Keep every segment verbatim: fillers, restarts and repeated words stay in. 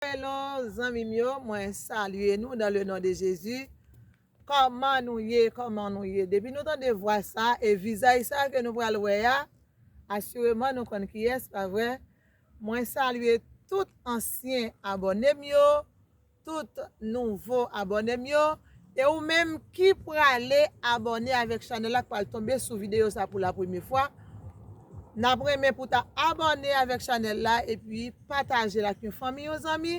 Hello, zanmi m yo, mwen salye nou dans le nom de Jésus. Kòman nou ye? Kòman nou ye? Depi nou tande vwa sa e vizaj sa ke nou pral wè a, asireman nou konn kiyès, pa vre? Mwen salye tout ansyen abòne m yo, tout nouvo abòne m yo, e ou menm ki prale abòne avèk chanèl la, k pral tonbe sou videyo sa pou la premye fwa, n ap renmen pou ta abòne avèk chanèl la epi pataje l ak yon fanmi, yon zanmi,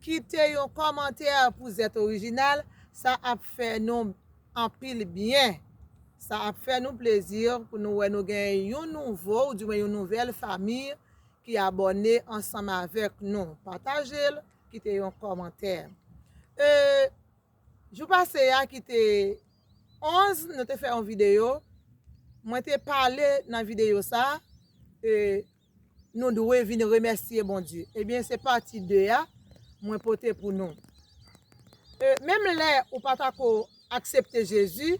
kite yon kòmantè pou Zèt Orijinal, sa ap fè nou anpil byen. Sa ap fè nou plezi pou nou wè nou gen yon nouvo, oudimwen yon nouvèl fanmi ki abòne ansanm avèk nou. Pataje l, kite yon kòmantè. E, jou pase a ki te onz, nou te fè yon videyo. Mwen te pale nan videyo sa, e, nou dwe vin remèsye Bondye. Ebyen, se pati de a mwen pote pou nou. E, menm lè ou pa ta ko aksepte Jezi,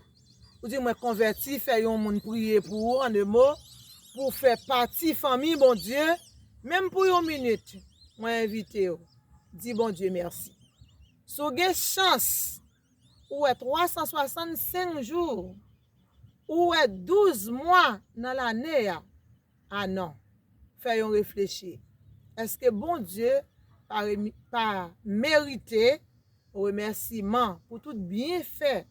ou di mwen konvèti, fè yon moun priye pou ou, an de mo, pou w fè pati fanmi Bondye, menm pou yon minit, mwen envite w, di Bondye mèsi. Si w gen chans, ou wè twa san swasannsenk jou, ou wè douz mwa nan lane a, a non, fè yon reflechi. Èske Bondye pa, remi- pa merite remèsiman pou tout byenfè,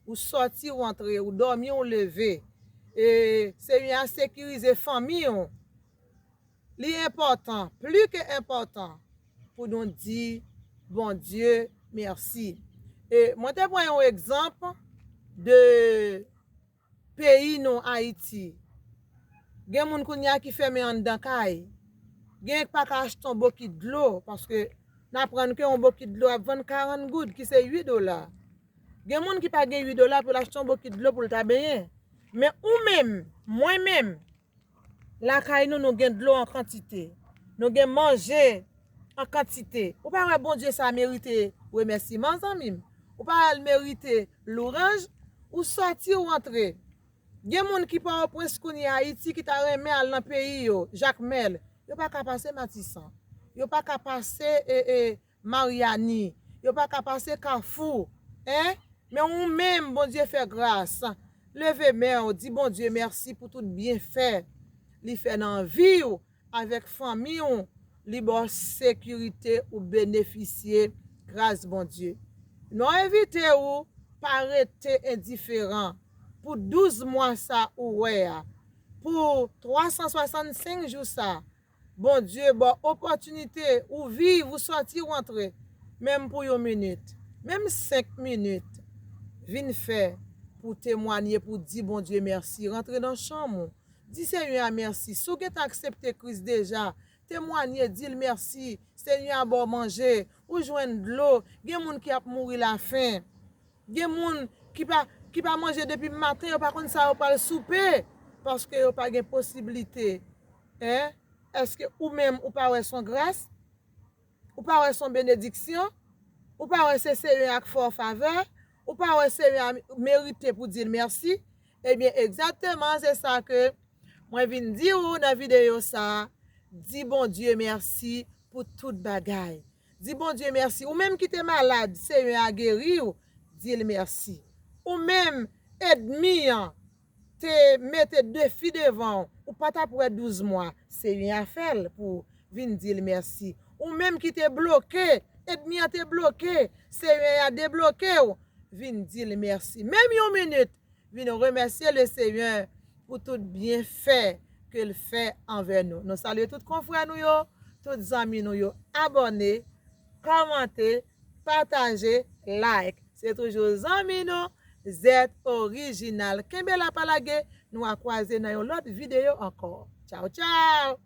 ou sòti, ou antre, ou dòmi, ou leve? E Senyè a sekirize fanmi w. Li enpòtan, pli ke enpòtan, pou nou di Bondye mèsi. E mwen te pran yon egzanp de peyi nou, Ayiti. Gen moun kounye a ki fèmen anndan kay. Gen k pa ka achte yon bokit dlo, paske n aprann ke yon bokit dlo ap vann karant goud, ki se uit dola. Gen moun ki pa gen uit dola pou l achte yon bokit dlo pou l ta benyen. Men ou menm, mwen menm, lakay nou, nou gen dlo an kantite. Nou gen manje an kantite. Ou pa wè Bondye sa merite remèsiman, zanmi m? Ou pa wè l merite louranj? Ou sòti, ou antre. Gen moun ki Pòtoprens kounye a, Ayiti, ki ta renmen al nan peyi yo, Jakmèl. Yo pa ka pase Matisan. Yo pa ka pase, e, e, Maryani. Yo pa ka pase Kafou. En? Men ou menm, Bondye fè gras. Leve men w, di Bondye mèsi pou tout byenfè li fè nan vi w, avèk fanmi w, li ba w sekirite, ou benefisye gras Bondye. Nou envite w pa rete endiferan pou douz mwa sa ou wè a, pou twa san swasannsenk jou sa, Bondye ba w opòtinite, ou viv, ou sòti, ou antre, menm pou yon minit, menm senk minit, vin fè pou temwanye, pou di Bondye mèsi. Rantre nan chanm ou, di Senyè a mèsi. Si w gentan aksepte Kris deja, temwanye, di l mèsi. Senyè a ba w manje, ou jwenn dlo. Gen moun ki ap mouri lafen. Gen moun ki pa, ki pa manje depi maten, yo pa konn sa yo pral soupe, paske yo pa gen posiblite. En? Èske ou menm ou pa wè s on gras? Ou pa wè s on benediksyon? Ou pa wè se Senyè a k fè w favè? Ou pa wè Senyè a merite pou di l mèsi? Ebyen, egzakteman, se sa ke mwen vin di w nan videyo sa a. Di Bondye mèsi pou tout bagay. Di Bondye mèsi. Ou menm ki te malad, Senyè a geri w, di l mèsi. Ou menm, ènmi an te mete defi devan w, ou pa t ap wè douz mwa, Senyè a fè l pou w vin di l mèsi. Ou menm ki te bloke, ènmi an te bloke, Senyè a debloke w, vin di l mèsi. Menm yon minit, vin remèsye Lesenyè pou tout byenfè ke l fè anvè nou. Nou salye tout konfrè nou yo, tout zanmi nou yo. Abòne, kòmante, pataje, like. Se toujou zanmi nou, Zèt Orijinal. Kenbe la, pa lage, nou a kwaze nan yon lòt videyo ankò. Tchaw, tchaw!